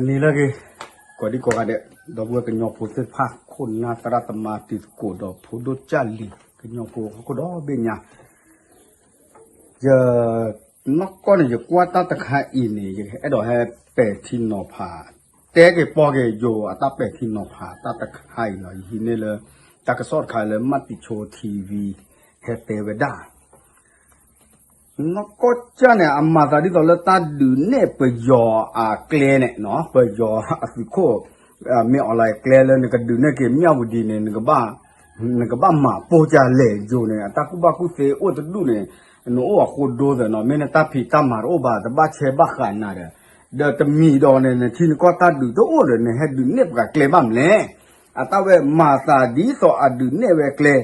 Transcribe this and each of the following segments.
နံၤလၢအဂ့ၤ, ကိးဒံကိးဂၤဒဲး, ဒီပုၢ်ဝဲၢ်ကညီဖိသ့ၣ်တဖၣ် ခိၣ်နၢ်သရၣ်သမါတံၤသကိးဒီးဖိဒိၣ်ကၢ်လံၤ ကညီဖိဟီၣ်ခိၣ်ဒီဘ့ၣ်ညါ, ယ နီၢ်ကီၢ်န့ၣ် ယကွၢ်တၢ်တခါအံၤန့ၣ် ယအဲၣ်ဒိးဟဲပဲာ်ထံနီၤဖး, တဲက့ၤပီၢ်က့ၤယိၤအတၢ်ပဲာ်ထံနီၤဖးတၢ်တခါအံၤလီၤ. ယဟံးန့ၢ်လၢ တၢ်ကစီၣ်တခါလၢ မၢ်တံၤဆိ ထံဝံ ဟဲတဲဝဲဒၣ် နီၢ်ကီၢ်ကၢ်န့ၣ် အမၤသးဒ်သိးလၢတၢ်ဒုးနဲၣ်ပယီၤအကျဲန့ၣ်နီၤ, ပယီၤအသုးခိၣ် မ့ၢ်အီၤလၢကျဲလၢနကဒုးနဲၣ်က့ၤမၠၣ်ဝတံၤန့ၣ် နကဘၣ်မၤပိၢ်ကၢ်လဲၣ်ယိၤန့ၣ် အတၢ်ကူၣ်ဘၣ်ကူၣ်သ့အိၣ်တဒူၣ်န့ၣ် နအိၣ်အဃိဒိသနီၤ, မ့ၢ်နတၢ်ဖံးတၢ်မၤတအိၣ်ဘၣ် တဘၣ်ဆဲးဘၣ်ဃးနၤဒီး, ဒီးတမံၤဒီးန့ၣ် နထံနကီၢ်တၢ်ဒုးတအိၣ်ဒီး နဟဲဒုးနဲၣ်ပှၤကျဲဘၣ်မလဲၣ်. အတၢ်ဝဲမၤသးဒ်သိးအဒုးနဲၣ်ဝဲကျဲ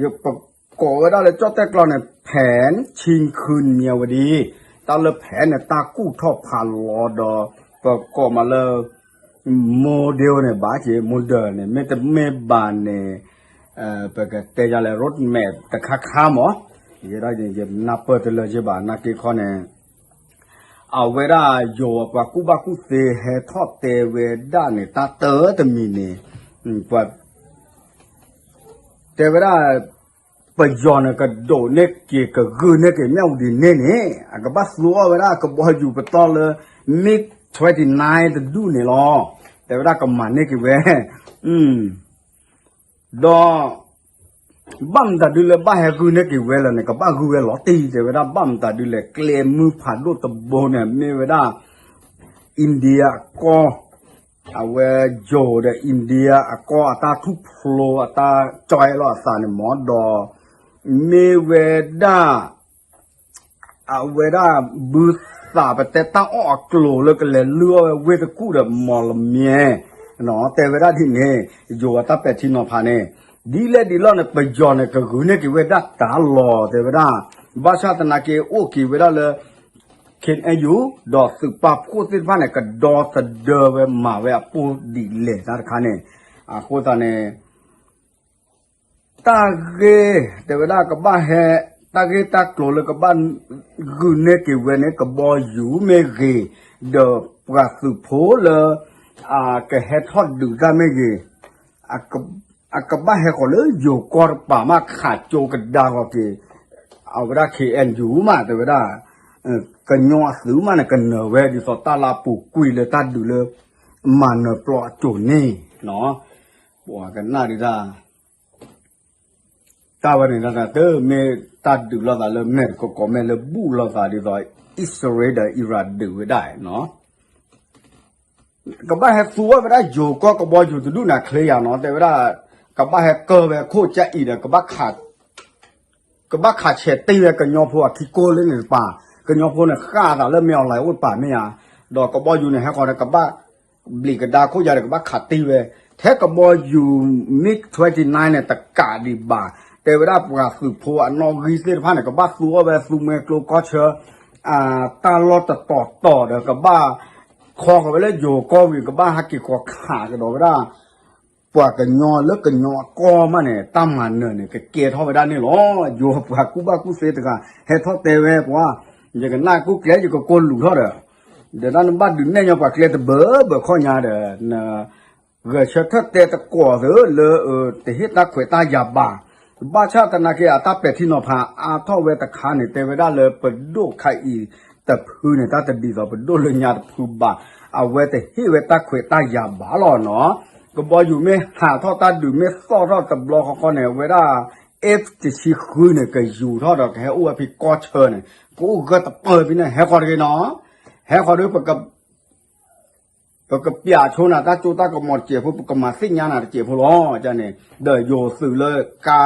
ယပကိးဝဲဒၣ်လၢကၠီၣ်တဲၣ်ကျီန့ၣ် ဖဲၣ်ဆံၣ်ခုၣ်မၠၣ်ဝတံၤ, တၢ်လၢဖဲၣ်န့ၣ် တၢ်ကူၣ်ထီၣ်ဖးလီၤဒီး ပကိးမးလၢ model န့ၣ် ဘၣ်က့ၤ model န့ၣ် မ့တမ့ၢ်ဘၣ်န့ၣ် ပကတဲယၤလဲၣ် road map တခါခါမး, ယဲဒၣ်န့ၣ် ယနၢ်ပၢၢ်တလၢက့ဘၣ် နာ်က့ခီန့ၣ် အဝဲဒၣ်ယိၤပှၤကူၣ်ဘၣ်ကူၣ်သ့ဟဲထီၣ်တဲဝဲဒၣ်န့ၣ် တၢ်တၢတမံၤန့ၣ် ပှၤ တဲဝဲဒၣ် ပယီၤန့ၣ် ကဒိးန့ၢ်က့ၤ ကဂုာ်န့ၢ်က့ၤ မၠၣ်ဝတံၤန့ၣ်န့ၣ် အကဘၣ်သူအီၣ်ဝဲဒၣ်ကဘီယူၤပတီၢ်လၢ MiG twenty-nine တဒူၣ်န့ၣ်လီၤ. တဲဝဲဒၣ်ကမၤန့ၢ်က့ၤဝဲ ဒီး ဘၣ်မတၤဒုလၢဘၣ်ဟဲဂုာ်န့ၢ်က့ၤဝဲလၢန့ၣ် ကဘၣ်ဂုာ်ဝဲလီၤတံၢ် တဲဝဲဒၣ် ဘၣ်မတၤဒုလဲၣ် ကျဲမုၢ်ဖးဒိၣ်တဘိန့ၣ် မ့ၢ်ဝဲဒၣ် India အကီၢ် အဝဲယိၤဒီး India အကီၢ်အတၢ်ထူၣ်ဖျိ အတၢ်ကၠီလီၤအသးန့ၣ်မး ဒီး မ့ၢ်ဝဲဒၣ် အဝဲဒၣ်ဘုသးပတဲတၢ်အီၣ်အကျိၤလၢကလဲၤလုၢ်အီၣ်ဝဲ ဝ့ၢ်တကူၣ်ဒီး မီၢ်လမၠဲၣ် တဲဝဲဒၣ်ဒ်န့ၣ် ယိၤအတၢ်ပဲာ်ထံနီၤဖးန့ၣ် ဒ်လဲၣ်ဒ်လဲၣ်န့ၣ် ပယီၤန့ၣ် ကဂုာ်န့ၢ်က့ၤဝဲဒၣ်တၢ်လီၤ တဲဝဲဒၣ် ဘၣ်ဆၣ်သနာ်က့ အိၣ်က့ၤဝဲဒၣ်လၢ K N U ဒီးသုးပာ်ဖှိၣ်သ့ၣ်တဖၣ်န့ၣ် ကဒီသဒၢဝဲမၤဝဲအပိၢ်ဒ်လဲၣ်တၢ်တခါန့ၣ် အဃိသတးန့ၣ် တၢ်ဂ့ၢ် တဲဝဲဒၣ်ကဘၣ်ဟဲ တၢ်ဂ့ၢ်တၢ်ကျိၤလၢကဘၣ်ဂုာ်န့ၢ်က့ၤဝဲန့ၣ် ကဘီယူၤမ့ၢ်ဂ့ၤ ဒီးပှၤသုးဖိလၢ ကဟဲထီၣ်ဒုးတၢ်မ့ၢ်ဂ့ၤ အကဘၣ်ဟဲဃီၤလၢယိၤကီၢ်တပၤမး ခးကၠိကဒါဃီၤက့ၤ အဝဲဒၣ် K N U မး တဲဝဲဒၣ် ကညီအသုးမးန့ၣ် ကနၢၤဝဲဒ်သိးတၢ်လၢအပူၤကွံာ်လၢတၢ်ဒုးလၢ မၤနၢၤပျီအစိၤန့ၣ် ပှၤကနၣ်ဒုးတၢ် တၢ်ဝဲန့ၣ် တမ့ၢ်တၢ်ဒုးလိာ်သးလၢမဲာ်တကိးကိးမဲာ်လၢဘူၣ်လိာ်သးဒ်သိး အံၣ်စရ့လးဒီးအံရၣ်ဒုးဝဲဒၣ်နီၤ ကဘၣ်ဟဲသူအီၣ်ဝဲဒၣ်ယိၤကီၢ်ကဘီယူၤတဒူၣ်န့ၣ် ချ့ယၤနီၤ တဲဝဲဒၣ် ကဘၣ်ဟဲကၢၢ်ဝဲခိၣ်ကၠၢအံၤဒီး ကဘၣ်ခးဆဲးတ့ၢ်ဝဲကညီဖိအခံကိလၢန့ၣ်တပၤ ကညီဖိန့ၣ်ဃၣ်အသးလၢမ့ၢ်အီၤလဲၤအိၣ်တပၤမ့ၢ်ဧါ ဒီးကဘီယူၤန့ၣ် ဟဲဃီၤဒီးကဘၣ် ဘျံးကဒါခိၣ်ယၤဒီးကဘၣ်ခးတ့ၢ်ဝဲ, ထဲကဘီယူၤ MiG twenty-nine န့ၣ် တကးဒံးဘၣ်, တဲဝဲဒၣ်ပှၤသုးဖိအနီၣ်ဂံၢ်သ့ၣ်တဖၣ်န့ၣ် ကဘၣ်သူအီၣ်ဝဲသူမှဲကျိကီၢ်ဆၢ တၢ်လီၢ်တတီၤတီၤဒီး ကဘၣ်ခီဃီၤဝဲလၢယိၤကီၢ်ဝံၤ ကဘၣ်ဟးက့ၤဃီၤခးကဒီးဝဲဒၣ် ပှၤကညီလၢကညီအကီၢ်မးန့ၣ် တၢ်မၤနၢၤန့ၣ် ကကဲထီၣ်ဝဲဒၣ်န့ၣ်လီၤ. ယိၤပှၤကူၣ်ဘၣ်ကူၣ်သ့တဂၤ ဟဲထီၣ်တဲဝဲပှၤ, ယကနၣ်ကူၣ်ကျဲ ယကကိးလူၤထီၣ်ဒီး, ဒီးတၢ်နဘၣ်ဒုးနဲၣ်ညီပှၤကျဲတဘၢဘၢခီညါဒီး န ဂဲၤဆၢထၢၣ်တဲသကိးသ့လၢတဟ့ၣ်တၢ်ခွဲးတၢ်ယာ်ဘၣ်, ဘၣ်ဆၣ်သနာ်က့ အတၢ်ပဲာ်ထံနီၤဖးအါထီၣ်ဝဲတခါန့ၣ် တဲဝဲဒၣ်လၢပဒိၣ်ခါအံၤတဖုန့ၣ် တၢ်တဒ်သိးပဒိၣ်လၢညါတဖုဘၣ်, အဝဲတဟ့ၣ်ဝဲတၢ်ခွဲးတၢ်ယာ်ဘၣ်လီၤနီၤ. ကဘီယူၤမ့ၢ်ဟးထီၣ်တၢ်ဒုးမ့ၢ်သီၣ်ထီၣ်တဘျီဃီဃီန့ၣ် အဝဲဒၣ် F တဆံဃုန့ၣ် ကယူၤထီၣ်ဒီး ကဟဲအိၣ်ဝဲဖဲကီၢ်ဆၢန့ၣ် ကအိၣ်ဂၢၢ်တပၢၢ်ဖဲန့ၣ် ဟဲဃီၤတဂ့ၤနီၤ, ဟဲဃီၤဒီး ပကပျးဆိနၤတၢ်ကၠိတၢ်ကမီၤတစဲးဖိ ပကမၤသ့ၣ်ညါနၤတစဲးဖိလီၤ. န့ၣ် ဒီးယိၤသုးလၢကါ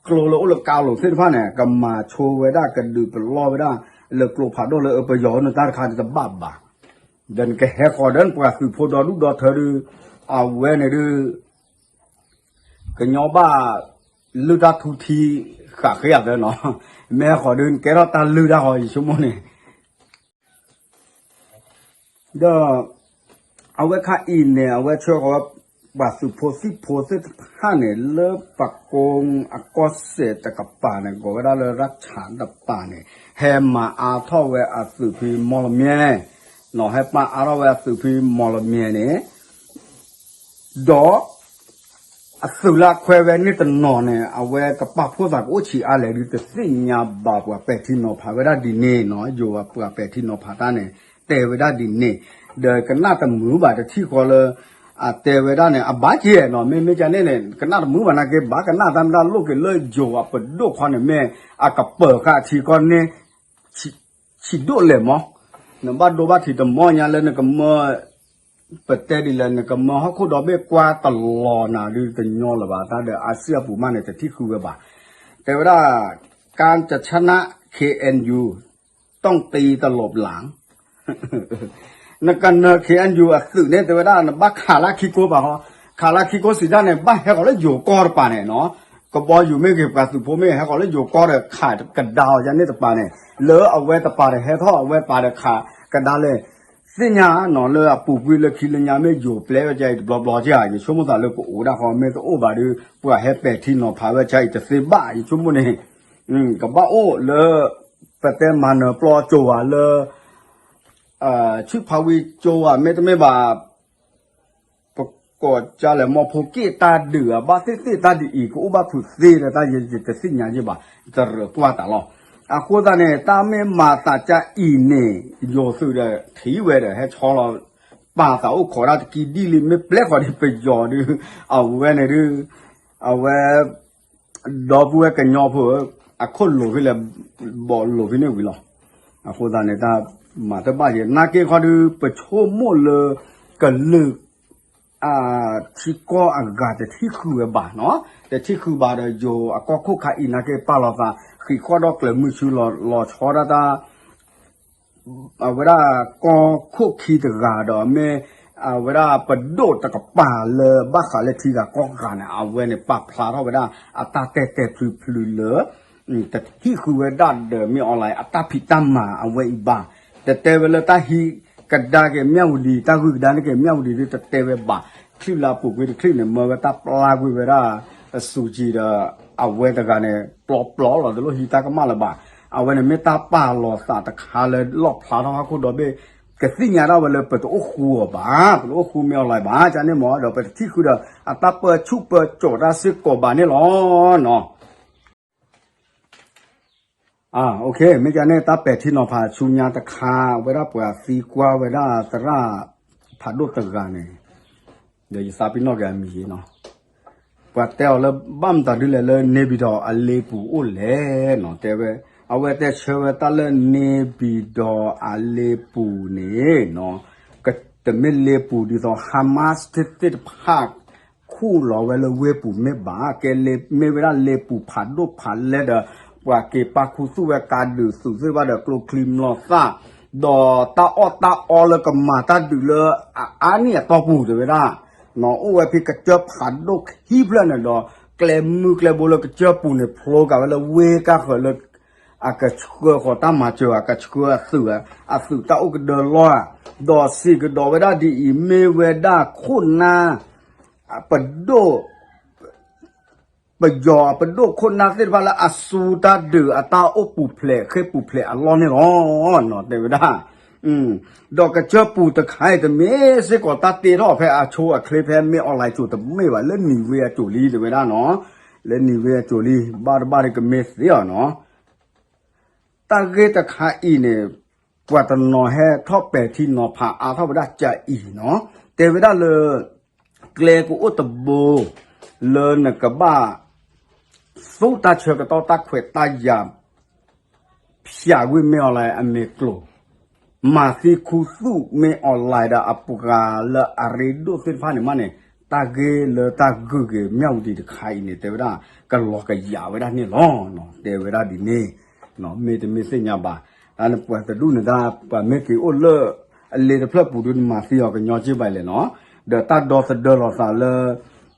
ကျိလၢအိၣ်လၢကါလိၤသ့ၣ်တဖၣ်န့ၣ် ကမၤဆိဝဲဒၣ် ကဒုးပလီၢ်ဝဲဒၣ် လၢကျိဖးဒိၣ်လၢပယီၤန့ၣ် တၢ်တခါန့ၣ်တဘၣ်ဘၣ်. ဒီးနကဟဲဃီၤဒီးနပှၤသုးဖိဒီဒူၣ်ဒီထၢဒုး အဝဲန့ၣ်ဒုး ကညီဘၣ်လုၢ်တၢ်ထူထံဃာ်ဃ့အသးနီၤ, မ့ၢ်ဟဲဃီၤဒုး နကဲထီၣ်တၢ်လုၢ်တၢ်ဃီၤ ယဆိကမိၣ်န့ၣ် ဒီး အဝဲခါအံၤန့ၣ် အဝဲဆှၢဃီၤဝဲ ပှၤသုးဖိသံၣ်ဖိသ့ၣ်တဖၣ်န့ၣ် လၢပကိအကီၢ်စဲၣ်တကပၤန့ၣ် ကိးဝဲဒၣ်လၢရၢၣ်ဆၣ်တပၤန့ၣ် ဟဲမၤအါထီၣ်ဝဲအသုးဖဲမီၢ်လမၠဲၣ် ဟဲပာ်အါထီၣ်ဝဲအသုးဖဲမီၢ်လမၠဲၣ်န့ၣ် ဒီး အသုးလၢအခွဲးဝဲန့ၣ်တနီၤန့ၣ် အဝဲကပာ်ဖှိၣ်သးကအိၣ်ဆံးအါလဲၣ်ဒုးတသ့ၣ်ညါဘၣ် ပှၤပဲာ်ထံနီၤဖးဝဲဒၣ်ဒ်န့ၣ်နီၤ ယိၤပှၤပဲာ်ထံနီၤဖးတၢ်န့ၣ် တဲဝဲဒၣ်ဒ်န့ၣ် ဒီးကနၣ်တမုာ်ဘၣ်တထံၣ်ဃီလၢ အတဲဝဲဒၣ်န့ၣ် အဘၣ်က့နီၤ မ့မ့ၢ်ကန့ၣ်န့ၣ် ကနၣ်တမုာ်ဘၣ်နာ်က့ ဘၣ်ကနၣ်တၢ်မတၤလိၣ်က့ၤလၢယိၤအပဒိၣ်ခီန့ၣ် မ့ၢ်အကပၢၤဃာ်ထံကီၢ်န့ၣ် ဆံးဒိၣ်လဲၣ်မး နဘၣ်ဒိဘၣ်ထံးတမီၢ်ညါလၢနကမၢ ပတဲဒ်လဲၣ် နကမၢဟီၣ်ခိၣ်ဒီဘ့ၣ်ကွၢ်တလီၤနၤဒုးတညီလၢၤဘၣ် တၢ်ဒီးအါစုအပူၤမးန့ၣ် တထံၣ်ဃုဝဲဘၣ်. တဲဝဲဒၣ် ကၣ်ကၠနၣ် ခ့ၣ်အဲၣ်ယူၣ် တွင်ႉတံတလီၢ်ဘျၣ် နကနၢၤ ခ့ၣ်အဲၣ်ယူၣ် အသုးန့ၣ် တဲဝဲဒၣ် နဘၣ်ခးလၢခံကိးဘၣ်ဟီ ခးလၢခံကိးစံးတၢ်န့ၣ် ဘၣ်ဟဲဃီၤလၢယိၤကီၢ်တပၤန့ၣ်နီၤ ကဘီယူၤမ့ၢ်ဂ့ၤ ပှၤသုးဖိမ့ၢ်ဂ့ၤ ဟဲဃီၤလၢယိၤကီၢ်ဒီး ခးကဒါအီၤယၤန့ၣ်တပၤန့ၣ် လၢအဝဲတပၤဒီးဟဲထီၣ် အဝဲပာ်ဒီးခးကဒါလဲၣ် သ့ၣ်ညါနီၤ လၢအပူၤကွံာ်လၢခံလၢညါမ့ၢ်ယိၤပျဲဝဲကါအံၤတဘျီဘျီကါ ယဆိကမိၣ်သးလၢကအိၣ်ဒၣ်ဃီ မ့ၢ်တအိၣ်ဘၣ်ဒီး ပှၤဟဲပဲာ်ထံနီၤဖးဝဲကါအံၤတသ့ဘၣ် ယဆိကမိၣ်န့ၣ် ကဘၣ်အိၣ်လၢ ပတဲမၤနၢၤပျီကၠိၤဝဲလၢ ဆူၣ်ဖးဝံကၠိၤဝဲ မ့တမ့ၢ်ဘၣ် ပကိးကါလဲၣ် မီဖိက့ၣ်တၢ်ဒုးအဘၣ်သ့ၣ်သ့ၣ်တၢ်ဒ်အံၤ ကအိၣ်ဘၣ်ဖုးသ့ဒီးတၢ်ယတသ့ၣ်ညါယ့ၢ်ဘၣ် တရၢၣ်ကွၢ်တၢ်လီၤ. အဃိသတးန့ၣ် တၢ်မ့ၢ်မၤသးကါအံၤန့ၣ် ယိၤသုးဒီးထံၣ်ဝဲဒီး ဟဲဆီလီၤ ပာ်သးအိၣ်ခိးဒၣ်တကံဒံၣ်လံ မ့ၢ်ပျဲဃီၤဒ်ပယီၤဒုး အဝဲန့ၣ်ဒုး အဝဲ ဒီပုၢ်ဝဲၢ်ကညီဖိဧၢ, အခိၣ်လိၤဖဲလဲၣ်, ဘီၣ်လိၤဖဲန့ၣ်ဝံၤလီၤ. အဃိသတးန့ၣ် တၢ်မၤတဘၣ်ယဲ, နာ်က့ခီဒုး ပဆိကမိၣ်လၢ ကလုာ် ထံကီၢ်အဂၤတထံၣ်ဃုာ်ဝဲဘၣ်နီၤ, တထံၣ်ဃုာ်ဘၣ်ဒီး ယိၤအကီၢ်ခိၣ်ခါအံၤနာ်က့ ပာ်လီၤသး ဃံးဃီၣ်ဒီးကျၢၤမုဆူလီၤဆီဒၣ်တၢ် အဝဲဒၣ်ကီၢ်ခိၣ်ခံတဂၤဒီး မ့ၢ်အဝဲဒၣ်ပဒိၣ်တကပၤလၢဘၣ်ဃးလၢထံဂၤကီၢ်ဂၤန့ၣ် အဝဲန့ၣ်ပာ်ဖျါထီၣ်ဝဲဒၣ် အတၢ်တဲာ်တဲာ်ဖျုးဖျုးလၢ တထံၣ်ဃုာ်ဝဲဒၣ်ဒီး မ့ၢ်အီၤလၢအတၢ်ဖံးတၢ်မၤအဝဲအံၤဘၣ်. တတဲဝဲလၢတၢ်ဟံးကဒါက့ၤမၠၣ်ဝတံၤ တၢ်ဂုာ်ကဒါန့ၢ်က့ၤမၠၣ်ဝတံၤဒုး တတဲဝဲဘၣ်. ချံၣ်လၢအပူၤကွံာ်တချံၣ်န့ၣ် မၢဝဲတၢ်ပျၢ်ကွံာ်ဝဲဒၣ် အစူၢ်ကံၤဒီး အဝဲတဂၤန့ၣ် ပျီပျီလီၤ တလိၣ်ဟံးတၢ်ကမၣ်လၢၤဘၣ်. အဝဲန့ၣ်မ့ၢ်တၢ်ပာ်လီၤသးတခါလၢလီၣ်ဖျါထီၣ်ဟီၣ်ခိၣ်ဒီဘ့ၣ် ကသ့ၣ်ညါဒၣ်ဝဲလၢပတအိၣ်ဃူအီၤဘၣ်, ပတအိၣ်ဃူမ့ၢ်အီၤလၢၤဘၣ်, ကန့ၣ်မ့ၢ်ဒီးပတထံၣ်ဃုာ်ဒီး အတၢ်ပၢဆူၣ်ပၢစိးတၢ်စ့ၢ်ကီးဘၣ်န့ၣ်လီၤ. မ့ၢ်ကန့ၣ် တၢ်ပဲာ်ထံနီၤဖးဆူညါတခါ ဝဲဒၣ်ပှၤသံကွၢ်ဝဲဒၣ်သရၣ်ဖးဒိၣ်တဂၤန့ၣ် ဒီးယသးပ့ၤနီၣ်က့ၤအမံၤနီၤ, ပှၤတဲအီၤလၢ ဘၣ်မတၤဒ်လဲၣ်လၢ နေပြည်တော် အလ့ပူၤအိၣ်လဲၣ်နီၤ, တဲဝဲ အဝဲတဲဆၢဝဲတၢ်လၢ နေပြည်တော် အလ့ပူၤန့ၣ်နီၤ, တမ့ၢ်လ့ပူၤဒ်သိး Hamas သ့ၣ်တဖၣ် ခူၣ်လီၤဝဲလၢဝ့ၢ်ပူၤမ့ၢ်ဘၣ်, ကဲလ့ မ့ၢ်ဝဲဒၣ်လ့ပူၤဖးဒိၣ်ဖးလဲၢ်ဒီး ပှၤက့ၤပာ်ခူသူၣ်ဝဲကးဒုးသုးသ့ၣ်တဖၣ်ဒီးကျိချံမျိာ်သၣ်, ဒီးတၢ်အီၣ်တၢ်အီလၢကမၤတၢ်ဒုးလၢအအါနံၣ်အတီၢ်ပူၤတဲဝဲဒၣ်, အိၣ်ဝဲဖဲကစၢၢ်ဖးဒိၣ်ခံဖျၢၣ်န့ၣ်ဒီး ကျဲမုၢ်ကျဲဘိလၢကစၢၢ်ပူၤန့ၣ် ဖျိကးဝဲလၢဝ့ၢ်ကၢ်ဃၢၤလၢ အကဆှၢဃီၤတၢ်မၤစၢၤ အကဆှၢအသုး အသုးတၢ်အိၣ်ကဒၢလီၢ်ဧါ, ဒီးစံးကဒီးဝဲဒၣ်ဒ်အံၤ မ့ၢ်ဝဲဒၣ်ခိၣ်နၢ် ပဒိၣ် ပယီၤအပဒိၣ်ခိၣ်နၢ်သ့ၣ်တဖၣ်လၢအစူၢ်တၢ်ဒုးအတၢ်အိၣ်ပူၤဖျဲးဃ့ပူၤဖျဲးအလီၢ်န့ၣ်လီၤ, တဲဝဲဒၣ် ဒီးကစၢၢ်ပူၤတခါအံၤတမ့ၢ်စ့ၢ်ကီးတၢ်တ့ထီၣ်ဖဲအဆိအချ့ဖဲမ့ၢ် online ကၠိၤတမ့ၢ်ဘၣ် လၢနံၤဝ့အကၠိၤလံတဲဝဲဒၣ်နီၤ, လၢနံၤဝ့အကၠိၤလံ ဘၣ်တဘၣ်ဒီးကမ့ၢ်သ့အီၤနီၤ တၢ်ဂ့ၢ်တခါအံၤန့ၣ် ပှၤတနီၤဟဲထီၣ်ပဲာ်ထံနီၤဖးအါထီၣ်ဝဲဒၣ်ကၢအံၤနီၤ, တဲဝဲဒၣ်လၢ ကျဲကအိၣ်တဘိ လၢနကဘၣ် သူၣ်တၢ်ဆၢကတီၢ်တၢ်ခွဲးတၢ်ယာ် ဖၠးကွံာ်မ့ၢ်အီၤလၢအမ့ၢ်ကျိၤ မၤသံခူသူၣ်မ့ၢ်အီၤလၢဒီးအပှၤလၢအရ့ဒိၣ်သ့ၣ်တဖၣ်န့ၣ်မးန့ၣ် တၢ်ဂ့ၢ်လၢတၢ်ဂုာ်က့ၤမၠၣ်ဝတံၤတခါအံၤန့ၣ် တဲဝဲဒၣ် ကလီၤကယာ်ဝဲဒၣ်န့ၣ်လီၤ. တဲဝဲဒၣ်ဒ်န့ၣ် မ့ၢ်တမ့ၢ်သ့ၣ်ညါဘၣ်. တၢ်န့ၣ်ပှၤတဒူၣ်န့ၣ်တၢ် ပှၤမ့ၢ်က့ၤအိၣ်လၢ အလ့တဖျၢၣ်ပူၤဒုးနမၤသံအီၤကညီက့ဘၣ်လဲၣ်နီၤ. ဒီးတၢ်ဒီသဒၢလီၤသးလၢ ဒ်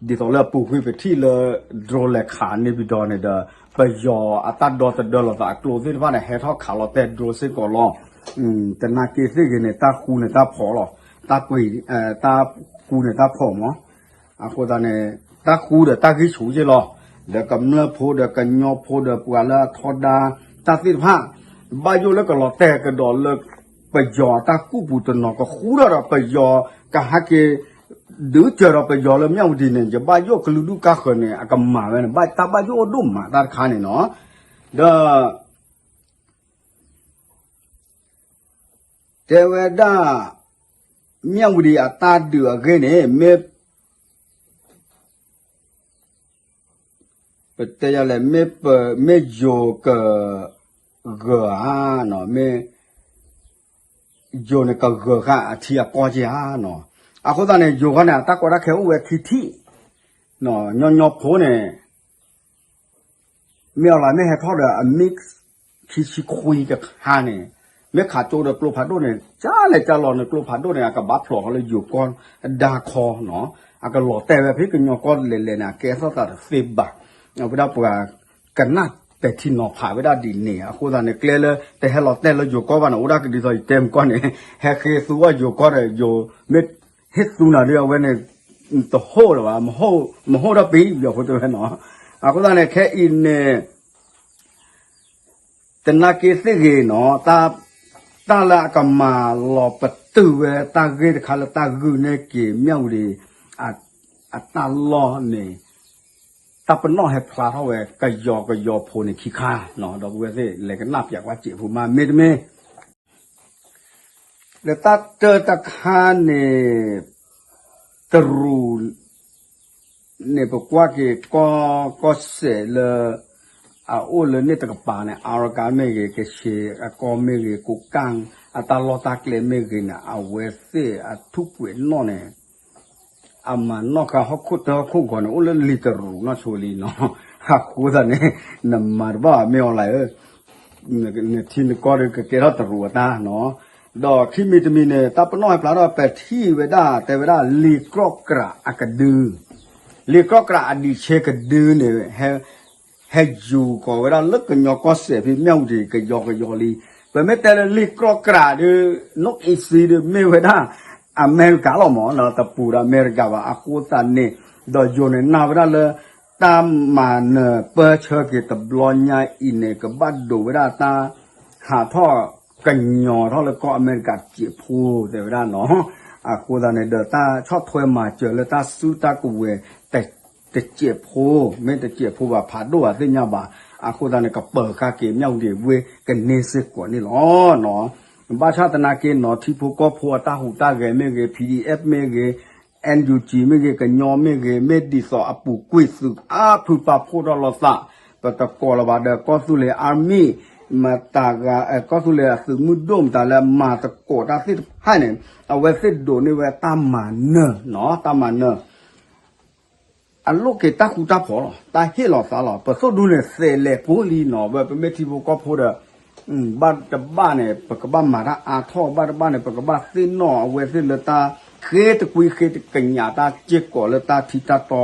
သိးလၢအပူၤကွံာ်ပထံၣ်လၢ drone လဲၤခးန့ၣ်ပဒီန့ၣ်ဒီး ပယီၤအတၢ်ဒီသဒၢလီၤသးအကျိၤသ့ၣ်တဖၣ်န့ၣ် ဟဲထီၣ်ခးလီၤတဲာ် drone စ့ၢ်ကီးလီၤ. တနာ်က့သ့ၣ်ဂ့ၤန့ၣ် တၢ်ဃူန့ၣ်တၢ်ဖိးလီၤ. တၢ်ဃူန့ၣ်တၢ်ဖိးမး. အဃိသတးန့ၣ် တၢ်ဃူဒီးတၢ်ဂံၢ်ဆူၣ်က့လီၤ. ဒီးကမျၢၢ်ဖိဒီးကညီဖိဒီးပှၤလၢအထီဒါတၢ်သ့ၣ်တဖၣ် ဘၣ်ယိၣ်လၢကလီၤတဲာ်ကဒီးလၢ ပယီၤအတၢ်ကူၣ်ပူၤတနီၤကဃူထီၣ်ဒီးပယီၤကဟဲက့ၤ ဒုးစၢၤဒီးပယီၤလၢမၠၣ်ဝတံၤန့ၣ် ယဘၣ်ယိၣ်ကလုာ်ဒူၣ်ကါဃၢၤန့ၣ် အကမၤဝဲန့ၣ် ဘၣ်တၢ်ဘၣ်ယိၣ်အိၣ်ဒိၣ်မးတၢ်တခါန့ၣ်နီၤ. ဒီး တဲဝဲဒၣ် မၠၣ်ဝတံၤအတၢ်ဒုးအဂ့ၢ်န့ၣ် မ့ၢ် ပတဲယၤလဲၣ် မ့ၢ်ပ မ့ၢ်ယိၤက ဂၢၤဧါနီၤ, မ့ၢ် ယိၤန့ၣ်ကဂၢၤဃာ်အထံအကီၢ်က့ဧါနီၤ. အဃိသတးန့ၣ် ယိၤခီန့ၣ် အတၢ်ကီတၢ်ခဲအိၣ်ဝဲခံထံၣ်, ညီညီဖိန့ၣ် မ့ၢ်အီၤလၢမ့ၢ်ဟဲထီၣ်ဒီးအ mix ခံဆံခွံတခါန့ၣ်, မ့ၢ်ခးကၠိဒီးကျိဖးဒိၣ်န့ၣ် ကၢ်လဲၤကၢ်လီၤန့ၣ် ကျိဖးဒိၣ်န့ၣ် အကဘၣ်ဖျိးထီၣ်လၢယိၤကီၢ်အဒါခီနီၤ, အကလီၤတဲာ်ဝဲဖဲကညီကီၢ်လဲၤလဲၤန့ၣ် အကဲထီၣ်သးတသ့ဘၣ်. ဝဲဒၣ်ပှၤကနၣ်ပဲာ်ထံနီၤဖးဝဲဒၣ်ဒ်န့ၣ် အဃိသတးန့ၣ် ကျဲလၢတဟဲလီၤတဲာ်လၢယိၤကီၢ်ဘၣ်န့ၣ် အိၣ်ဒၣ်ကဒ်သိးယတဲမုၢ်ကီၢ်န့ၣ် ဟဲဃ့သူအီၣ်ယိၤကီၢ်ဒီး ယိၤမ့ၢ်ဟ့ၣ်သူနၤဒီး အဝဲန့ၣ် တဟိၣ်လၢၤဘၣ်, မဟိၣ်ဒီးပံၤ ယီၤဖိတဲဝဲနီၤ. အဃိသတးန့ၣ် ခဲအံၤန့ၣ် သနာ်က့သ့ၣ်ဂ့ၤနီၤ, တၢ်လၢအကမၤလီၤပတုာ်ဝဲတၢ်ဂ့ၢ်တခါလၢတၢ်ဂုာ်န့ၢ်က့ၤမၠၣ်ဝတံၤ အတၢ်လီၢ်န့ၣ် တၢ်ပနီၣ်ဟဲဖျါထီၣ်ဝဲ ကယီကယီဖိန့ၣ်ခံခါနီၤ, ဒီပုၢ်ဝဲၢ်သ့ၣ်လဲၤကနၣ်ပၠးကွၢ်စဲးဖိမး မ့တမ့ၢ် လၢတၢ်တၢတခါန့ၣ် တရူး န့ၣ် ပကွၢ်က့ၤကီၢ်စဲးလၢ အအိၣ်လၢန့ၣ်တကပၤန့ၣ် အါရကၤမ့ၢ်ဂ့ၤ, ကဆ့းအကီၢ်မ့ၢ်ဂ့ၤ, ကိးကၣ်အတၢ်လီၢ်တၢ်ကျဲမ့ၢ်ဂ့ၤန့ၣ် အဝဲသ့ၣ်အထူၣ်ကွဲးနီၣ်န့ၣ် အမၤနီၣ်ဃာ်ဟီၣ်ခိၣ်တၢဟီၣ်ခိၣ်ဂီၤန့ၣ် အိၣ်လၢလံာ်တရူးနီၢ်ဆိလံနီၤ. အဃိသတးန့ၣ် နမၤတဘၣ်ဘၣ် မ့ၢ်အီၤလၢ နထံနကီၢ်ဒီးကကဲထီၣ်တရူးအတၢ်နီၤ. ဒီးခံမံၤတမံၤန့ၣ် တၢ်ပနီၣ်ဟဲဖျါထီၣ် ပထံၣ်ဝဲဒၣ် တဲဝဲဒၣ် လံာ်ကြီၢ်ကြးအကဒု, လံာ်ကြီၢ်ကြးအဒံးဆဲကဒုန့ၣ် ဟဲယူၤဃီၤဝဲဒၣ်လၢကညီကီၢ်စဲးဖဲမၠၣ်ဝတံၤကယီကယီလံ. ပမ့ၢ်တဲလၢလံာ်ကြီၢ်ကြးဒီး နီၣ်အ့စံဒီး မ့ၢ်ဝဲဒၣ်အမဲရကၤလီၤမး, တပူၤဒီးအမဲရကၤဘၣ်. အဃိသတးန့ၣ် ဒီးယိၤန့ၣ်နာ်ဝဲဒၣ်လၢ တၢ်မၤနၢၤပၢဆှၢက့ၤတဘျီညါအံၤန့ၣ် ကဘၣ်ဒိးဝဲဒၣ်တၢ် ဟးထီၣ်ကညီၤထီၣ်လၢကီၢ်အမဲရကၤတစဲးဖိ တဲဝဲဒၣ်နီၤ. အဃိသတးန့ၣ်ဒီး တၢ်ဆီၣ်ထွဲမၤစၢၤလၢတၢ်စုတၢ်ကဝဲၤ တစဲးဖိ, မ့ၢ်တစဲးဖိဘၣ် ဖးဒိၣ်ဘၣ်သ့ၣ်ညါဘၣ်. အဃိသတးန့ၣ် ကပၢၤဃာ်က့ၤမၠၣ်ဝတံၤဝ့ၢ်ကန့ၢ်စ့ၢ်ကီးန့ၣ်လီၤ. ဘၣ်ဆၣ်သနာ်က့နီၤ ထံဖိကီၢ်ဖိအတၢ်ဟူးတၢ်ဂဲၤမ့ၢ်ဂ့ၤ, P D F မ့ၢ်ဂ့ၤ, N U G မ့ၢ်ဂ့ၤ, ကညီမ့ၢ်ဂ့ၤ, မ့ၢ်ဒ်သိးအပူၤကွံာ်သုးအါဖုပာ်ဖှိၣ်ထီၣ်လိာ်သး, ပတကိးလၢၤဘၣ်ဒီး ကီၢ်သူလ့ၤ Army မတၤဂၤ, ကီၢ်သူလ့ၤအသုးမုၢ်ဒိၣ်မတၤလၢမၤသကိးတၢ်သ့ၣ်တဖၣ်န့ၣ် အဝဲသ့ၣ်ဒိးန့ၢ်ဝဲတၢ်မၤနၢၤနီၤ, တၢ်မၤနၢၤ အလိၣ်က့ၤတၢ်ဃူတၢ်ဖိးလီၤ, တၢ်ဟ့ၣ်လီၤသးလီၤ. ပသိၣ်ဒူန့ၣ် သဲးလဲၤပူၤလံနီၤ, ဝဲပမ့ၢ်ထံဖိကီၢ်ဖိဒီး ဘၣ်တဘၣ်န့ၣ် ပကဘၣ်မၤတၢ်အါထီၣ်, ဘၣ်တဘၣ်န့ၣ် ပကဘၣ်သ့ၣ်နီၣ်အဝဲသ့ၣ်လၢတၢ် ဃ့တကွံဃ့တကညးတၢ်စ့ၢ်ကီးလၢတၢ်ထံတၢ်တီ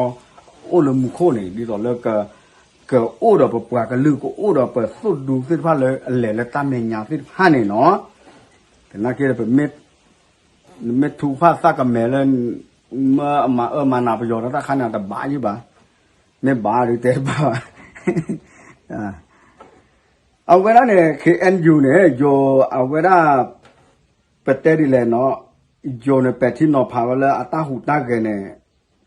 အိၣ်လၢမူခိၣ်န့ၣ် ဒ်သိးလၢ ကအိၣ်ဒီးပပှၤကလုာ် ကအိၣ်ဒီးပသိၣ်ဒူသ့ၣ်တဖၣ်လၢအလဲၤလၢတၢ်မဲာ်ညါသ့ၣ်တဖၣ်န့ၣ်နီၤ. သနာ်က့ ပမ့ၢ် နမ့ၢ်ထူဖၣ်သးကမဲာ်လၢ မ့ၢ်အမၤအၢမၤနးပယီၤတၢ်တခါန့ၣ် တဘၣ်ယုၢ်ဘၣ်, မ့ၢ်ဘၣ်ဒုးတဲတဘၣ်ဘၣ်. အဝဲဒၣ်န့ၣ် K N U န့ၣ် ယိၤအဝဲဒၣ် ပတဲဒ်လဲၣ်နီၤ, ယိၤန့ၣ် ပဲာ်ထံနီၤဖးဝဲလၢအတၢ်ဟူးတၢ်ဂဲၤန့ၣ်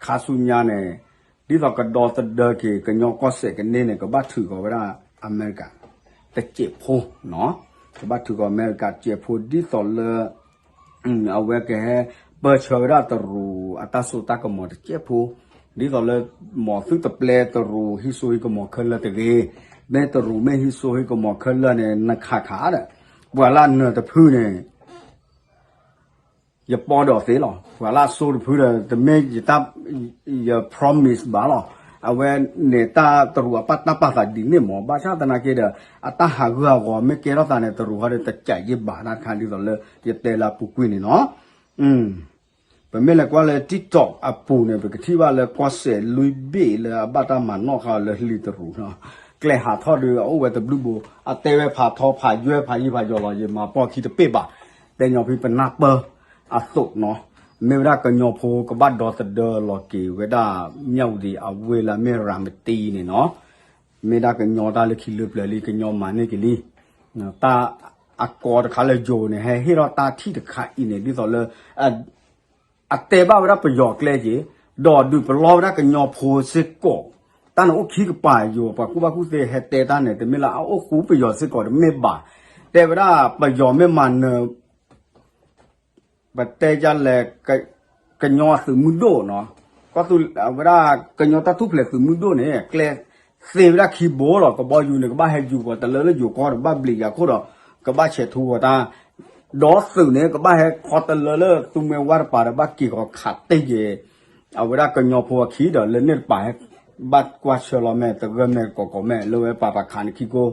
ခါဆူညါန့ၣ် ဒ်သိးကဒီသဒၢက့ၤ ကညီကီၢ်စဲၣ်ကန့ၢ်န့ၣ် ကဘၣ်ထုးဃီၤဝဲဒၣ်အမဲရကၤ တစဲးဖိနီၤ, ကဘၣ်ထုးဃီၤအမဲရကၤတစဲးဖိ ဒ်သိးလၢ အဝဲကဟဲပၢဆှၢဝဲဒၣ်တရူးအတၢ်စိတၢ်ကမီၤတစဲးဖိ, ဒ်သိးလၢ မ်သုတပျဲတရူးဟံးစိဟံးကမီၤခဲလၢာ်တဂ့ၤ, မ့ၢ်တရူးမ့ၢ်ဟံးစိဟံးကမီၤခဲလၢာ်န့ၣ် နခးခးဒီး ပှၤလၢအနၢၤတဖုန့ၣ် ယပီၢ်ဒီးသ့လီၤ, ပှၤလၢအစိတဖုဒီး တမ့ၢ်ယတၢ် ယ promise ဘၣ်လီၤ. အဝဲန့ၣ်တၢ်တရူးအပၢ်တၢ်ပာ်သးဒ်န့ၣ်မး, ဘၣ်ဆၣ်သနာ်က့ဒီး အတၢ်ဟးဂူာ်ဟးဂီၤမ့ၢ်ကဲထီၣ်သးန့ၣ် တရူးဟီဒီး တကးယံာ်ဘၣ်တၢ်တခါ ဒ်သိးလၢယတဲလၢအပူၤကွံာ်န့ၣ်နီၤ. ပမ့ၢ်လဲၤကွၢ်လၢ TikTok အပူၤန့ၣ် ပကထံၣ်ဘၣ်လၢကီၢ်စဲၣ်လွံၢ်ဘ့ၣ်လၢအဘၣ်တၢ်မၤနီၣ်ဃာ်လၢလံာ်တရူးနီၤ, ကျဲဟးထီၣ်ဒီးအအိၣ်ဝဲတဘျုးဘိ, အတဲဝဲဖးထီဖးယွဲၢ်ဖးယံာ်ဖးယီၤလီၤ, ယမၤပီၢ်ခံတပ့ၢ်ဘၣ်, တဲညီဖံပနၢ်ပၢၢ်အသိးနီၤ, မ့ၢ်ဝဲဒၣ်ကညီဖိကဘၣ်ဒီသဒၢလီၤက့ၤဝဲဒၣ် မၠၣ်ဝတံၤအဝ့ၢ်လၢအမ့ၢ်ရၤမတံန့ၣ်နီၤ, မ့ၢ်ဒၣ်ကညီတၢ်လၢခံလၢပျၢၤလံ ကညီမၤန့ၢ်က့ၤလံ, တၢ် အကိးတခါလၢယိၤန့ၣ် ဟဲဟ့ၣ်ထီၣ်တၢ်ထံၣ်တခါအံၤန့ၣ် ဒ်သိးလၢ အတဲဘၣ်ဝဲဒၣ်ပယီၤကျဲက့ၤ, ဒီးဒုးပလီၢ်ဝဲဒၣ်ကညီဖိစ့ၢ်ကီး, တၢ်န့ၣ်အိၣ်ခံကပၤယိၤ ပှၤကူၣ်ဘၣ်ကူၣ်သ့ဟဲတဲတၢ်န့ၣ် တမ့ၢ်လၢအအိၣ်ဃူပယီၤစ့ၢ်ကီးတမ့ၢ်ဘၣ်, တဲဝဲဒၣ်ပယီၤမ့ၢ်မၤနၢၤ ပတဲယလဲၣ်, ကညီသုးမုၢ်ဒိၣ်နီၤ, ကီၢ်သူလ့ၤဝဲဒၣ် ကညီတၢ်ထူၣ်ဖျဲးသုးမုၢ်ဒိၣ်န့ၣ် ကျဲသ့ဝဲဒၣ်ခံဘိလီၤ, ကဘီယူၤန့ၣ် ကဘၣ်ဟဲယူၤကီးတလၢလၢယိၤကီၢ်ဒီး ဘၣ်ဘျံးယၤခိၣ်ဒီး ကဘၣ်ဆဲးထူဝဲတၢ်, ဒီးသုးန့ၣ် ကဘၣ်ဟဲခီတလၢလၢသူမွဲဝါတပၤဒီး ဘၣ်က့ၤဃီၤခးတ့ၢ်က့ၤ အဝဲဒၣ်ကညီဖိအခံဒီး လၢန့ၣ်တပၤဟဲ ဘၣ်ကွၢ်ဆၢလီၤမဲာ် သဂၢၢ်မဲာ်ကီးကီးမဲာ် လၢဝဲပာ်ပာ်ခးန့ၣ်ခံကိၢ်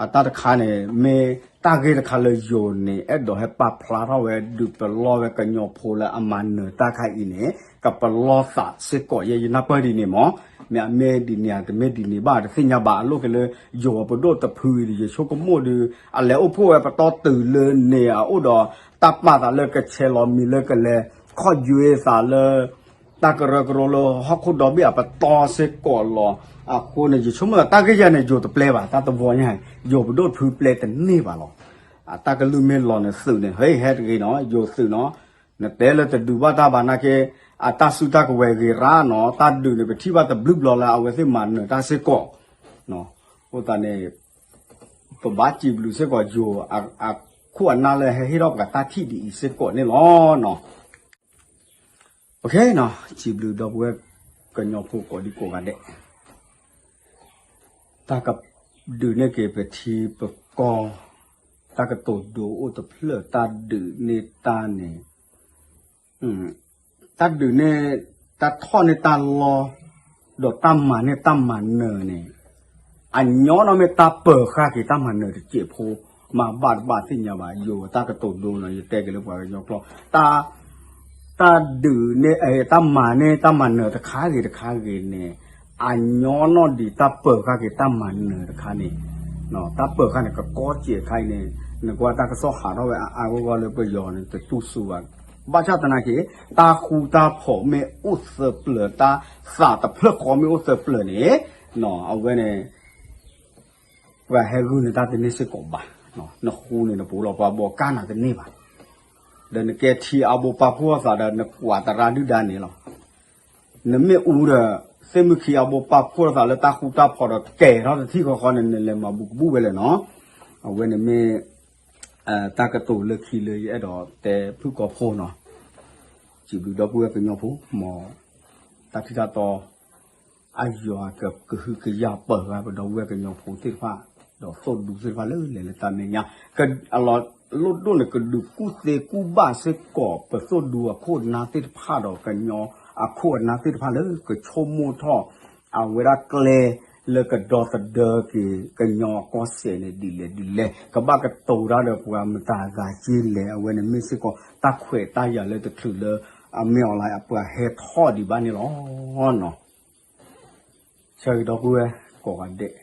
အတၢ်တခါန့ၣ် မ့ၢ်တၢ်ဂ့ၢ်တခါလၢယိၤန့ၣ် အဲၣ်ဒိးဟဲပာ်ဖျါထီၣ်ဝဲ ဒုးပလီၢ်ဝဲကညီဖိလၢအမၤနၢၤတၢ်ခါအံၤန့ၣ် ကပလီၢ်သးစ့ၢ်ကီး ယဲယနၢ်ပၢၢ်ဒ်န့ၣ်မး, မ့ၢ်အမ့ၢ်ဒ်န့ၣ်ဧါ တမ့ၢ်ဒ်န့ၣ်ဘၣ် တသ့ၣ်ညါဘၣ် အလိၣ်က့ၤလၢ ယိၤအပဒိၣ်တဖုအံၤဒီး ယဆိကမိၣ်ဒုး အလဲၤအိၣ်ဖှိၣ်ဝဲပတီၢ်တုၤလၢန့ၣ် အအိၣ်ဒီးတၢ်ပာ်သးလၢကဆဲးလီၤမံၤလၢကလဲၤခီၣ်ယွဲသးလၢ တၢ်ကရၢကရိလၢဟီၣ်ခိၣ်ဒီဘ့ၣ်အပတီၢ်စ့ၢ်ကီးလီၤ. အဃိန့ၣ် ယဆိကမိၣ်တၢ်ဂ့ၢ်ယၤန့ၣ် ယိၤတပျဲဘၣ် တၢ်တဝီညါ ယိၤပဒိၣ်ဖုပျဲတန့ၢ်ဘၣ်လီၤ. အတၢ်ကလုၢ်မ့ၢ်လီၤန့ၣ်သုးန့ၣ် ဟဲဟဲတဂ့ၤနီၤ ယိၤသုးနီၤ, နတဲလၢတဒုးဘၣ်တၢ်ဘၣ်နာ်က့ အတၢ်စုတၢ်ကဝဲၤဂ့ၤရၣ်နီၤ တၢ်ဒုးန့ၣ် ပထံၣ်ဘၣ်တဘျုးဘျီလၢအဝဲသ့ၣ်မၤနၢၤတၢ်စ့ၢ်ကီး အဃိသတးန့ၣ် ပဘၣ်စံးဘျုးစ့ၢ်ကီးယိၤအခိၣ်အနၢ်လၢဟဲဟ့ၣ်ထီၣ်ပှၤတၢ်ထံၣ်ဒ်အံၤစ့ၢ်ကီးန့ၣ်လီၤနီၤ. စံးဘျုးဒီပုၢ်ဝဲၢ်ကညီဖိကိးဒံကိးဂၤဒဲး, တၢ်ကဒုးန့ၢ်က့ၤပထံပကီၢ်, တၢ်ကတိၤဒိအိၣ်တဖျၢၣ် တၢ်ဒုးန့ၢ်တၢ်န့ၣ် တၢ်ဒုးန့ၢ် တၢ်ထီၣ်န့ၢ်တၢ်လီၢ်, ဒီးတၢ်မၤန့ၢ်တၢ်မၤနၢၤန့ၣ် အညီနီၢ်မ့ၢ်တၢ်ပၢၤဃာ်က့ၤတၢ်မၤနၢၤတစဲးဖိ မၤဘၣ်တဘၣ်သ့ၣ်ညါဘၣ် ယိၤတၢ်ကတိၤဒိနီၤ ယတဲက့ၤလၢပှၤကညီကျိာ် တၢ်ဒုးန့ၢ် တၢ်မၤန့ၢ်တၢ်မၤနၢၤတခါဂ့ၤတခါဂ့ၤန့ၣ် အညီနီၢ်ဒံးတၢ်ပၢၤဃာ်က့ၤတၢ်မၤနၢၤတခါန့ၣ် တၢ်ပၢၤဃာ်န့ၣ် ကကီစဲးခါအံၤန့ၣ် နကွၢ်တၢ်ကစီၣ်ဟးထီၣ်ဝဲအါအါဂီၢ်ဂီၢ်လၢပယီၤန့ၣ် တတူၢ်စူၤဘၣ်. ဘၣ်ဆၣ်သနာ်က့ တၢ်ဃူတၢ်ဖိးမ့ၢ်အိၣ်သၢပျၢၤ တၢ်သးတဖျၢၣ်ဃီမ့ၢ်အိၣ်သၢပျၢၤန့ၣ် အဝဲန့ၣ် ပှၤဟဲဂုာ်န့ၢ်တၢ်တန့ၢ်စ့ၢ်ကီးဘၣ်. နဃူန့ၣ်နပူၤလီၤ ပှၤဘီကၢ်နၤတန့ၢ်ဘၣ်. ဒီးနကဲထံအါဘိပာ်ဖှိၣ်သးဒီး နကွၢ်တရါဒုၣ်ဒါန့ၣ်လီၤ. နမ့ၢ်အူဒီး သ့ၣ်မုၢ်ခံအါဘိပာ်ဖှိၣ်သးလၢတၢ်ဃူတၢ်ဖိးဒီး ကဲၤထီၣ်တထံၣ်ဃီဃီန့ၣ် နလဲၤမၤဘူးကဘူးဝဲလဲၣ်နီၤ. အဝဲန့ၣ်မ့ၢ် တၢ်ကတိၤလၢခံလၢယအဲၣ်ဒိးတဲဖုၣ်ကိာ်ဖိနီၤ. စံးဘျုးဒီပုၢ်ဝဲၢ်ကညီဖိ မ်တၢ်ထံၣ်တၢ်တီ အယွၤကကဟုကယာ်ပၢၤဂၤပဒီပုၢ်ဝဲၢ်ကညီဖိသ့ၣ်တဖၣ် ဒီးသိၣ်ဒူသ့ၣ်တဖၣ်လၢလဲၤလၢတၢ်မဲာ်ညါ အလီၤလိၣ်ဒိၣ်န့ၣ် ကဒုးကူၣ်သ့ကူၣ်ဘၣ်စ့ၢ်ကီး ပသိၣ်ဒူအခိၣ်အနၢ်သ့ၣ်တဖၣ်ဒီး ကညီအခိၣ်အနၢ်သ့ၣ်တဖၣ်လၢကဆိကမိၣ်ထီၣ် အဝဲဒၣ်ကျဲလၢကဒီသဒၢက့ၤ ကညီအကီၢ်စဲၣ်န့ၣ် ဒ်လဲၣ်ဒ်လဲၣ် ကဘၣ်ကတိၤတၢ်ဒီးပှၤမတၤဂၤက့လဲၣ် အဝဲန့ၣ်မ့ၢ်စ့ၢ်ကီး တၢ်ခွဲးတၢ်ယာ်လၢတချုးလၢ အမ့ၢ်အီၤလၢအပှၤဟဲထီၣ်ဒံးဘၣ်န့ၣ်လီၤ. ဆၢဂ့ၤဒီပုၢ်ဝဲၢ်ကိးဂၤဒဲး,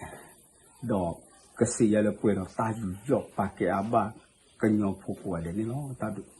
ဒီးကစံးယၤလၢပှဲၤဒီးတၢ်ယူးယီၣ်ပာ်ကဲအါဘၣ်ကညီဖိကိးဂၤဒဲးန့ၣ်လီၤ. တၢ်ဘျုး